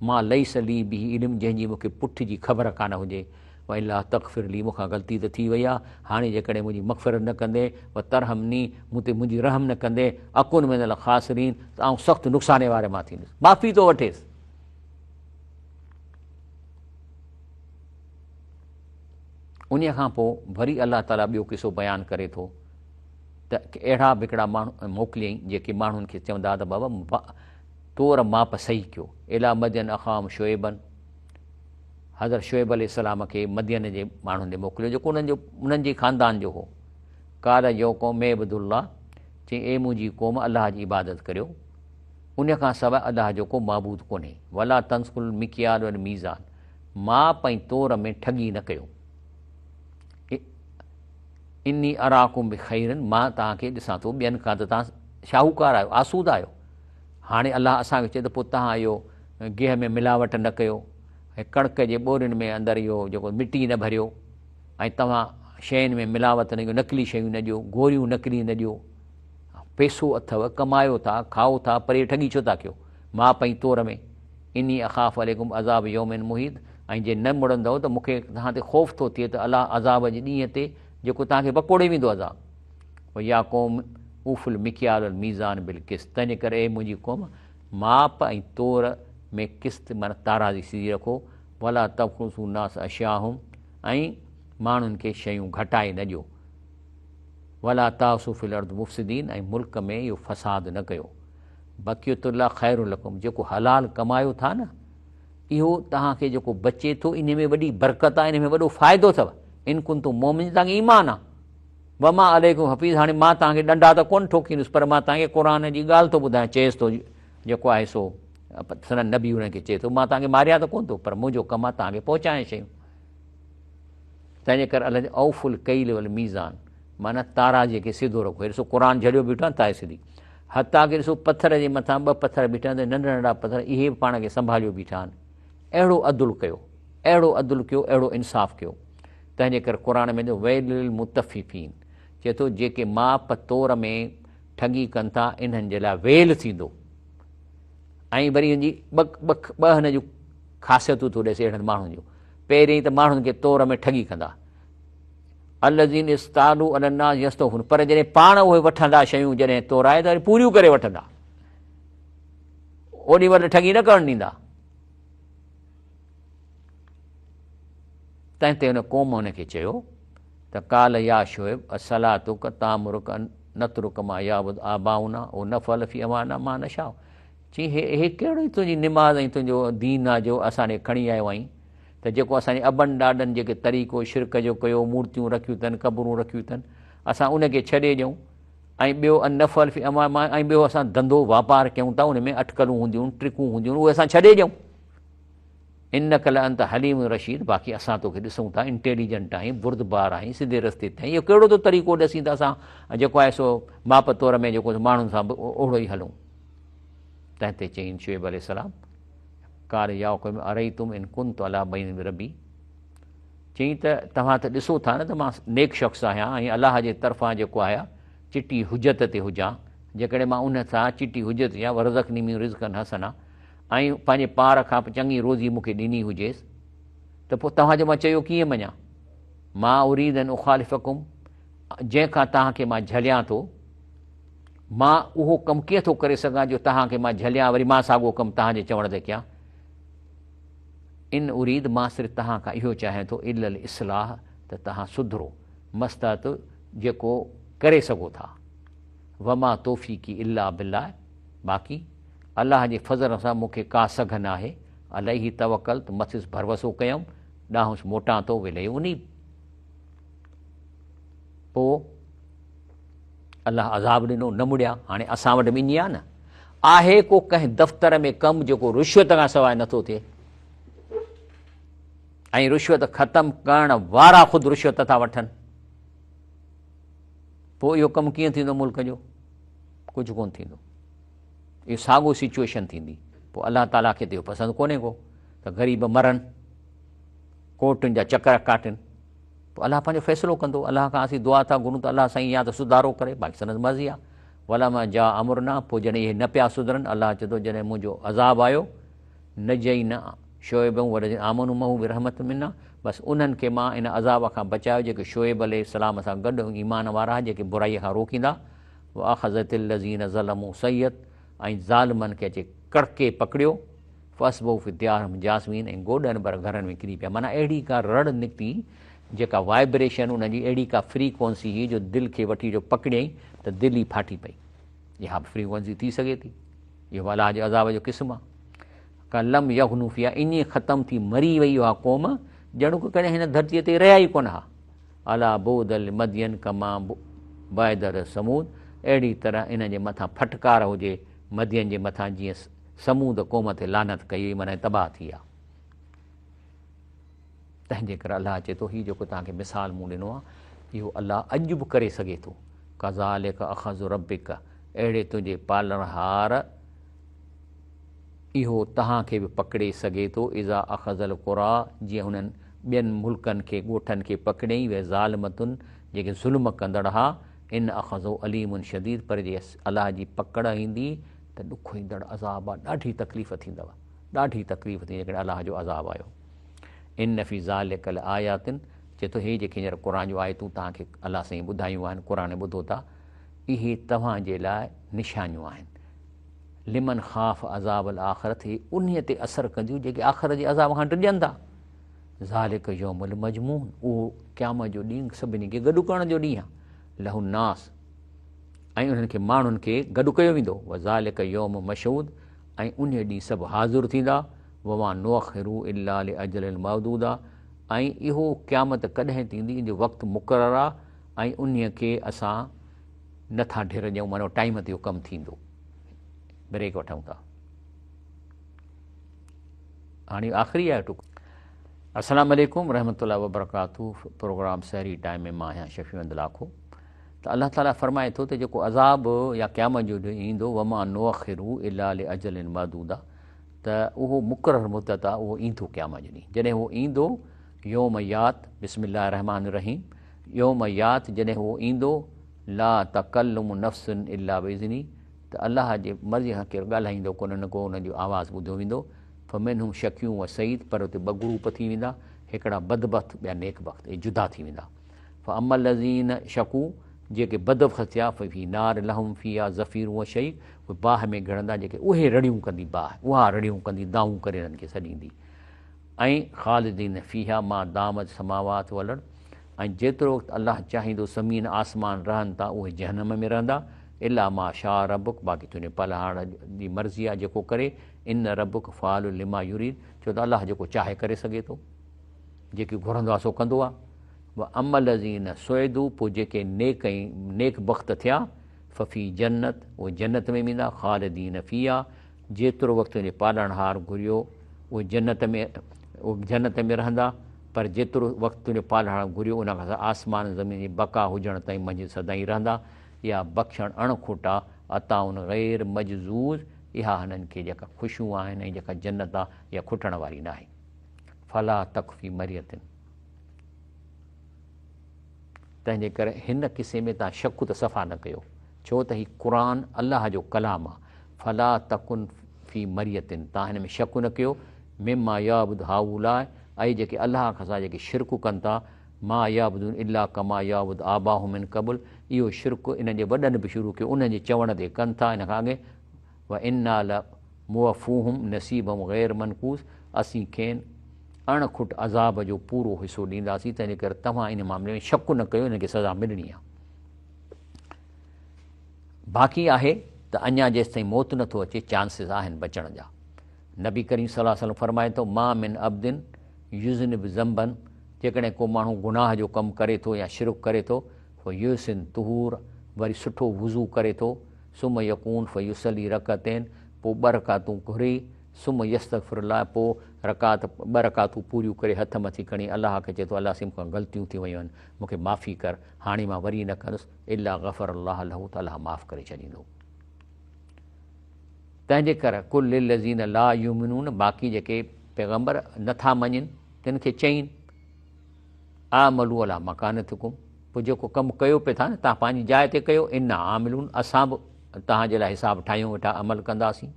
ما ليس لي به علم جنهن جي مون کي پٺ جي خبر ڪانه هجي والا تغفر لي مون کان غلطي ته ٿي وئي آهي هاڻي جيڪڏهن منهنجي مغفرت نه ڪندين وترحمني مون تي منهنجي رحم نه ڪندين اڪن من الخاسرين ته آئون سخت نقصاني واري مان ٿيندس معافي ٿو وٺيس. انهيء کان پوء وري الله تعاليٰ ٻيو قصو بيان ڪري ٿو ته اهڙا به هڪڙا ماڻهو موڪليائين جيڪي ماڻهن کي چوندا ته بابا تور ماپ صحيح ڪيو اليٰ مدين اخاهم شعيبا حضرت شعيب عليه السلام کي مدين جي ماڻهن ڏي موڪليو جيڪو انهن جو انهن جي خاندان جو هو قال يا قوم اعبدوا الله چيائين اي منهنجي قوم الله جي عبادت ڪريو ان کان سواء الله جو ڪو معبود ڪونهي ولا تنقصوا المڪيال والميزان ماپ ۽ تور ۾ ٺڳي نه ڪيو. اني اراڪم بخير مان توهان کي ڏسان ٿو ٻين کان ته توهان شاهوڪار آهيو، آسودا آهيو. هاڻي الله اسان کي چئي ته پوء توهان اهو گيهه ۾ ملاوٽ نه ڪيو ۽ ڪڻڪ جي ٻورين ۾ اندر اهو جيڪو مٽي نه ڀريو ۽ توهان شين ۾ ملاوت نه ڪيو، نقلي شيون نه ڏيو، گوريون نقلي نه ڏيو. پئسو اٿو، ڪمايو ٿا، کائو ٿا، پر اهي ٺڳي ڇو ٿا ڪيو؟ ماپ ۽ تور ۾. اني اخاف عليڪم عذاب يوم محيط ۽ جي نه مڙندؤ ته مون کي توهان تي خوف ٿو ٿئي ته الله عذاب جي ڏينهن تي جيڪو توهان کي وڪوڙي ويندو عذاب. ويا قوم اوفوا المڪيال والميزان بالقسط تنهنجي ڪري اي منهنجي قوم ماپ ۽ تور ۾ قسط معنيٰ تارازي سڌي رکو ولا تبخسوا الناس اشياءهم ۽ ماڻهن کي شيون گهٽائي نه ڏيو ولا تعثوا في الارض مفسدين ۽ ملڪ ۾ اهو فساد نه ڪيو. بقيت الله خير لڪم جيڪو حلال ڪمايو ٿا نه اهو توهان کي جيڪو بچي ٿو انهي ۾ وڏي برڪت آهي انهي ۾ وڏو فائدو اٿو ان ڪنتم مؤمنين توهان کي ايمان آهي وما عليڪم حفيظ هاڻي مان توهان کي ڏنڊا ته ڪونه ٺوڪيندس پر مان توهان کي قرآن جي ڳالهه ٿو ٻڌايان چئيس ٿو جيڪو آهي سو سندن نبي انهن کي چئي ٿو مان توهان کي ماريان ته ڪونه ٿو پر منهنجو ڪم آهي توهان کي پهچايان شيون تنهنجي ڪري الله اوفوا الڪيل والميزان معنيٰ تارازيء کي سڌو رکو. هي ڏسو قرآن جهليو بيٺو آهي تائي سڌي. حتيٰ ڪه ڏسو پٿر جي مٿان ٻه پٿر بيٺا آهن ته ننڍا ننڍا پٿر اهي به پاڻ کي سنڀاليو بيٺا آهن. اهڙو عدل ڪيو، اهڙو عدل ڪيو، اهڙو انصاف ڪيو. تنهنجي ڪري قرآن ۾ ويل للمطففين چئي ٿو جيڪي ماپ تور ۾ ٺڳي ڪن ٿا انهن جي لاء ويل ٿيندو. ۽ وري هن جي ٻه ٻه ٻه هن جون خاصيتون ٿو ڏسي اهڙن ماڻهن جون. پهرين ته ماڻهن کي تور ۾ ٺڳي ڪندا. الذين استالوا علي الناس يستوفون پر جڏهن پاڻ اهي وٺندا شيون جڏهن تورائي ته وري پوريون ڪري وٺندا اوڏي مهل ٺڳي نه ڪرڻ ڏيندا تنهن تي هن قوم هن کي چيو ته قال يا شعيب الصلاتک تامرک ان نترک ما يعبد آباؤنا او نفعل في اموالنا ما نشاء چي هي هي ڪهڙو تنهنجي نماز ۽ تنهنجو دين آ جو اسان ڏي کڻي آيو آهين ته جيڪو اسان جي ابن ڏاڏن جيڪي طريقو شرڪ جو ڪيو، مورتيون رکيون اٿن، قبرون رکيون اٿن، اسان ان کي ڇڏي ڏيون ۽ ٻيو ان نفعل في اموالنا ۽ ٻيو اسان ڌنڌو واپار ڪيون ٿا ان ۾ اٽڪلون هونديون آهن، ٽرڪون هونديون آهن، اهي اسان ڇڏي ڏيون. انڪ لانت حليم رشيد باقي اسان توکي ڏسون ٿا انٽيليجنٽ آهين، بردبار آهين، سڌي رستي تي آهين، اهو ڪهڙو ٿو طريقو ڏسين ته اسان جيڪو آهي سو ماپ تور ۾ جيڪو ماڻهن سان به اوهڙو ئي هلون. تنهن تي چيائين شعيب عليه السلام قال يا قوم ارئيتم ان ڪنت علي بينة من ربي چيائين ته توهان ته ڏسو ٿا نه ته مان نيڪ شخص آهيان ۽ الله جي طرفان جيڪو آهي چٽي حجت تي هجان جيڪڏهن مان ان سان چٽي حجت هجان ورزقني من رزقا حسنا ۽ پنهنجي پار کان چڱي روزي مون کي ڏني هجيس ته پوء توهان جو مان چيو ڪيئن مڃان ما اريد ان اخالفڪم جنهن کان توهان کي مان جهليان ٿو مان اهو ڪم ڪيئن ٿو ڪري سگهان جو توهان کي مان جهليان وري مان ساڳيو ڪم توهان جي چوڻ تي ڪيان؟ ان اريد مان صرف توهان کان اهو چاهيان ٿو الا الاصلاح ته توهان سڌرو، ما استطعت جيڪو ڪري سگهو ٿا. وما توفيقي الا بالله باقي الله جي فضل سان مون کي ڪا سگهه ناهي، عليه توڪلت مٿس ڀروسو ڪيم، ڏانهس موٽان ٿو، واليه انيب. پوء الله عذاب ڏنو نه مڙيا هاڻي اسان وٽ به ائين آهي نه. آهي ڪو ڪنهن دفتر ۾ ڪم جيڪو رشوت کان سواء نٿو ٿئي؟ ۽ رشوت ختم ڪرڻ وارا خود رشوت ٿا وٺن، پوء اهو ڪم ڪيئن ٿيندو ملڪ جو؟ ڪجهه ڪونه ٿيندو. اهو ساڳو سچويشن ٿيندي. پوء الله تعاليٰ کي ته اهو پسند ڪونهي ڪو ته غريب مرن، ڪورٽن جا چڪر ڪاٽن. پوء الله پنهنجو فيصلو ڪندو. الله کان اسين دعا ٿا گهرون ته الله سائين يا ته سڌارو ڪري، باقي سندس مرضي آهي. ولما جاء امرنا، پوء جڏهن اهي نه پيا سڌرن، الله چئي ٿو جڏهن منهنجو عذاب آيو، نجينا شعيبا والذين آمنوا معه برحمة منا، بس انهن کي مان ان عذاب کان بچايو جيڪي شعيب عليه السلام سان گڏ ايمان وارا ها، جيڪي برائي کان روڪيندا. واخذت الذين ظلموا الصيحة، ۽ ظالمن کي اچي ڪڙڪي پڪڙيو. فاصبحوا في ديارهم جاثمين، ۽ گوڏن ڀر گهرن ۾ ڪري پيا. معنيٰ اهڙي ڪا رڙ نڪتي جيڪا وائبريشن ان جي اهڙي ڪا فريڪوئنسي هئي جو دل کي وٺي جو پڪڙيائين ته دل ئي ڦاٽي پئي. اها به فريڪوئنسي ٿي سگهي ٿي. اهو به الله جي عذاب جو قسم آهي. ڪان لم يغنوا فيها، ائين ختم ٿي مري وئي اها قوم ڄڻ ڪڏهن هن ڌرتيء تي رهيا ئي ڪونه ها. الا بعدا لمدين ڪما بعد لثمود، اهڙي طرح انهن جي مٿان ڦٽڪار هجي مدين جي مٿان جيئن ثمود قوم تي لعنت ڪئي وئي معنيٰ تباهه ٿي ويا. تنهن جي ڪري الله چئي ٿو هي جيڪو توهان کي مثال مون ڏنو آهي اهو الله اڄ به ڪري سگهي ٿو. ڪذالڪ اخذ ربڪ، اهڙي تنهنجي پالڻهار اهو توهان کي به پڪڙي سگهي ٿو، اذا اخذ القريٰ، جيئن هنن ٻين ملڪن کي، ڳوٺن کي، پڪڙيائين، وهي ظالمة، جيڪي ظلم ڪندڙ ها، ان اخذه اليم شديد، پر جي الله جي پڪڙ ايندي ته ڏکوئيندڙ عذاب آ، ڏاڍي تڪليف ٿيندو، ڏاڍي تڪليف ٿيندي جيڪڏهن الله جو عذاب آيو. ان في ذلک لآيات، چئي ٿو هي جيڪي هينئر قرآن جون آيتون توهان کي الله سائين ٻڌايون آهن، قرآن ٻڌو ٿا، اهي توهان جي لاء نشانيون آهن. لمن خاف عذاب الاخرت، هي انهيء تي اثر ڪنديون جيڪي آخرت جي عذاب کان ڊڄن ٿا. ذلک يوم المجموع، اهو قيامت جو ڏينهن سڀني کي گڏ ڪرڻ جو ڏينهن آهي. له الناس، ۽ انهن کي ماڻهن کي گڏ ڪيو ويندو. وذلک يوم مشهود، ۽ انهيء ڏينهن سڀ حاضر ٿيندا. وما نؤخره الا لاجل معدودا، ۽ اهو قيامت ڪڏهن ٿيندي ان جو وقت مقرر آهي ۽ انهيء کي اسان نه ٿا ڍر ڏيون، معنيٰ ٽائيم تي اهو ڪم ٿيندو. بريڪ وٺون ٿا. هاڻي آخري آهي ٽڪ. السلام عليڪم رحمة الله وبرڪاته پروگرام سحري ٽائيم ۾ مان آهيان شفيع احمد لاکو. ته الله تعالي فرمائي ٿو ته جيڪو عذاب يا قيامت جو ڏينهن ايندو وما نؤخره الا لاجل معدودا ته اهو مقرر مدت آهي اهو ايندو قيامت جو ڏينهن جڏهن اهو ايندو يوم يات بسم الله الرحمن الرحيم يوم يات جڏهن اهو ايندو لا تڪلم نفس الا باذنه ته الله جي مرضي کان ڪير ڳالهائيندو ڪونه نه ڪو ان جو آواز ٻڌو ويندو فمنهم شقي و سعيد پر اتي ٻه گروپ ٿي ويندا هڪڙا بدبخت ٻيا نيڪ بخت اهي جدا ٿي ويندا فاما الذين شقوا جيڪي بدبخت ٿيا ففي نار لهم فيها زفير و شهيق اهي باهه ۾ گهڙندا جيڪي اهي رڙيون ڪندي باهه اها رڙيون ڪندي دانهون ڪري انهن کي سڏيندي ۽ خالدين فيها ما دامت السماوات والارض ۽ جيترو وقت الله چاهيندو زمين آسمان رهن ٿا اهي جهنم ۾ رهندا الا ما شاء ربک باقي تنهنجي پالڻهار جي مرضي آهي جيڪو ڪري ان ربک فعال لما يريد ڇو ته الله جيڪو چاهي ڪري سگهي ٿو جيڪي گهرندو آهي سو ڪندو آهي واما الذين سعدوا پوء جيڪي نيڪ ۽ نيڪ بخت ٿيا ففي جنت اهي جنت ۾ ويندا خالدين فيها جيترو وقت تنهنجي پالڻهار گهريو اهي جنت ۾ اهي جنت ۾ رهندا پر جيترو وقت تنهنجو پالڻهار گهريو ان کان سواء آسمان ۽ زمين جي بقا هجڻ تائين منجهه سدائين رهندا اها بخشڻ اڻ کوٽ آ عطاء غير مجذوذ اها هنن کي جيڪا خوشيون آهن ۽ جيڪا جنت آ اها کٽڻ واري ناهي فلا تڪ في مرية تنهن جي ڪري هن قصي ۾ توهان شڪ ته صفا نه ڪيو، ڇو ته هي قرآن الله جو ڪلام آ، فلا تڪن في مرية توهان هن ۾ شڪ نه ڪيو، مما يعبد هؤلاء اي جيڪي الله کان سواء جيڪي شرڪ ڪن ٿا، ما يعبدون الا ڪما يعبد آباهم من قبل اهو شرڪ انهن جي وڏن به شروع ڪيو انهن جي چوڻ تي ڪن ٿا ان کان اڳي وانا لموفوهم نصيبهم غير منقوص اسين کين اڻ کٽ عذاب جو پورو حصو ڏينداسين، تنهنجي ڪري توهان ان معاملي ۾ شڪ نه ڪيو، انهن کي سزا ملڻي آهي. باقي آهي ته اڃا جيستائين موت نه ٿو اچي چانسز آهن بچڻ جا. نبي ڪريم صلي الله عليه وسلم فرمائي ٿو، ما من عبد يذنب ذنبا جيڪڏهن ڪو ماڻهو گناهه جو ڪم ڪري ٿو يا شرڪ ڪري ٿو، فيحسن طهور وري سٺو وضو ڪري ٿو، ثم يقوم فيصلي رڪعتين پوء ٻه رڪعتون گهري، ثم يستغفر الله پوء رڪعت ٻه رڪعتون پوريون ڪري هٿ مٿي کڻي الله کي چئي ٿو الله سائين مون کان غلطيون ٿي ويون آهن مون کي معافي ڪر هاڻي مان وري نه ڪندس الا غفر الله له ته الله معاف ڪري ڇڏيندو. تنهن جي ڪر قل للذين لا يؤمنون باقي جيڪي پيغمبر نه ٿا مڃين تن کي چئين اعملوا علي مڪانتڪم پوء جيڪو ڪم ڪيو پئي ٿا نه تان پنهنجي جاء تي ڪيو انا عاملون اسان به توهان جي لاء حساب ٺاهيون ويٺا عمل ڪنداسين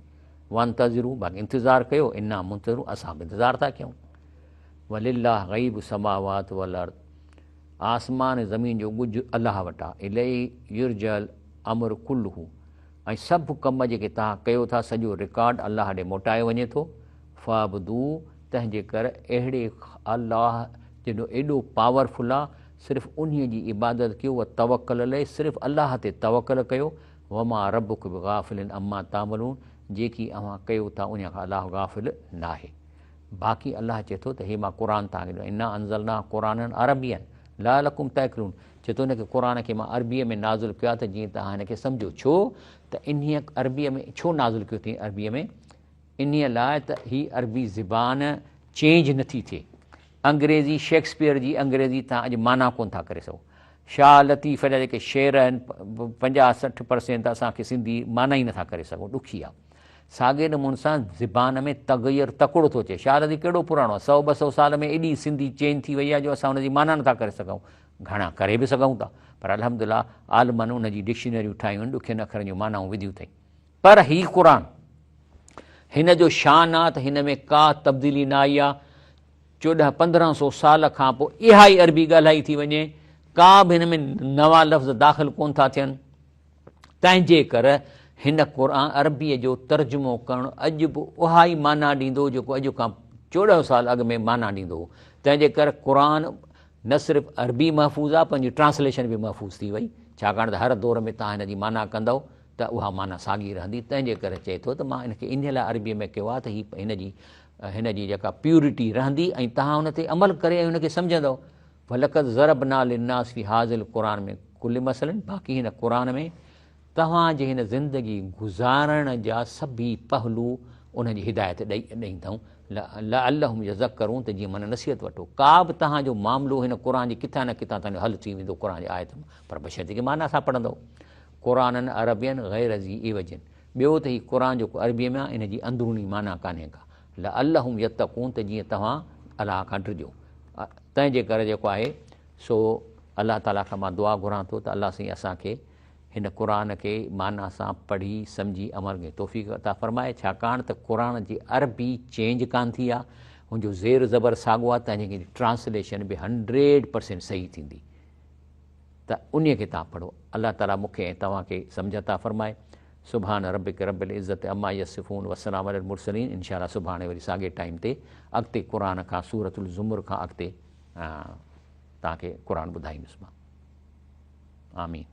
وانتظروا باقي انتظار ڪيو انا منتظرون اسان به انتظار ٿا ڪيون ولله غيب السماوات والارض آسمان ۽ زمين جو ڳجهه الله وٽ آهي اليه يرجع الامر ڪله ۽ سڀ ڪم جيڪي توهان ڪيو ٿا سڄو رڪارڊ الله ڏي موٽايو وڃي ٿو فاعبدوه تنهن جي ڪر اهڙي الله جيڏو ايڏو پاورفل آ صرف انهي جي عبادت ڪيو وتوڪل عليه صرف الله تي توڪل ڪيو وما ربک بغافل عما تعملون جيڪي اوهان ڪيو ٿا انهي کان الله غافل ناهي. باقي الله چئي ٿو ته هي مان قرآن توهان کي ڏنو انا انزلناه قرآنا عربيا لعلڪم تعقلون چئي ٿو هن کي قرآن کي مان عربيء ۾ نازل ڪيو آهي ته جيئن توهان هن کي سمجهو ڇو ته انهيء عربيء ۾ ڇو نازل ڪيو اٿئي عربيء ۾ انهيء لاء ته هي عربي زبان چينج نٿي ٿئي انگريزي شيڪسپيئر جي انگريزي توهان اڄ معنيٰ ڪونه ٿا ڪري سگهو شاهه لطيف جا جيڪي شعر آهن 50 60 پرسينٽ اسان کي سنڌي معنيٰ ئي نٿا ڪري سگهون ڏکي آهي ساڳئي نموني سان زبان ۾ تغير تڪڙو ٿو اچي. شاهه لطيف ڪيڏو پراڻو آهي، سئو ٻه سئو سال ۾ ايڏي سنڌي چينج ٿي وئي آهي جو اسان ان جي معنيٰ نٿا ڪري سگهون. گهڻا ڪري به سگهون ٿا پر الحمدلله عالمن ان جي ڊڪشنريون ٺاهيون آهن، ڏکين اکرن جون معنائون وڌيون اٿئي. پر هي قرآن هن جو شان آهي ته هن ۾ ڪا تبديلي نه آئي آهي. 14 15 سو سال کان پوء اها ئي عربي ڳالهائي ٿي وڃي، ڪا به هن ۾ نوان لفظ داخل ڪونه ٿا ٿين. تنهنجي ڪر هن قرآن عربيء جو ترجمو ڪرڻ اڄ به اها ئي معنيٰ ڏيندو جيڪو اڄ کان 14 سال اڳ ۾ معنيٰ ڏيندو هو. تنهنجي ڪر قرآن نه صرف عربي محفوظ آهي پر ان جي ٽرانسليشن به محفوظ ٿي وئي ڇاڪاڻ ته هر دور ۾ توهان هن جي معنيٰ ڪندؤ ته اها معنيٰ ساڳي رهندي. تنهنجي ڪر چئي ٿو ته مان ان کي انهيء لاء عربيء ۾ ڪيو آهي ته هي هن جي جيڪا پيورٽي رهندي ۽ توهان ان تي عمل ڪري ۽ ان کي سمجهندؤ. ولقد ضربنا للناس في هذا القرآن من ڪل مثل باقي هن قرآن ۾ توهان جي هن زندگي گذارڻ جا سڀئي پهلو انهن جي هدايت ڏئي ڏئيندائون لعلهم يذڪرون ته جيئن من نصيحت وٺو ڪا به توهان جو معاملو هن قرآن جي ڪٿان نه ڪٿان توهان جو حل ٿي ويندو قرآن جي آيت مان پر بشرطيڪ معنيٰ سان پڙهندؤ قرآنن عربين غير ذي عوج ٻيو ته هي قرآن جيڪو عربيء ۾ آهي ان جي اندروني معنيٰ ڪانهي ڪا لعلهم يتقون ته جيئن توهان الله کان ڊڄو. تنهن جي ڪري جيڪو آهي سو الله تعاليٰ کان مان دعا گهران ٿو ته الله سائين اسان کي هن قرآن کي معنيٰ سان پڙهي سمجهي عمل ڪرڻ جي توفيق عطا فرمائي ڇاڪاڻ ته قرآن جي عربي چينج ڪانه ٿي آهي ان جو زير زبر ساڳو آهي تنهن جي ٽرانسليشن به 100% صحيح ٿيندي ته انهي کي توهان پڙهو الله تعاليٰ مون کي ۽ توهان کي سمجهه عطا فرمائي سبحان ربک رب العزت عما يصفون وسلام علي المرسلين انشاء الله سڀاڻي وري ساڳي ٽائيم تي اڳتي قرآن کان سورة الزمر کان اڳتي توهان کي قرآن ٻڌائيندس مان آمين.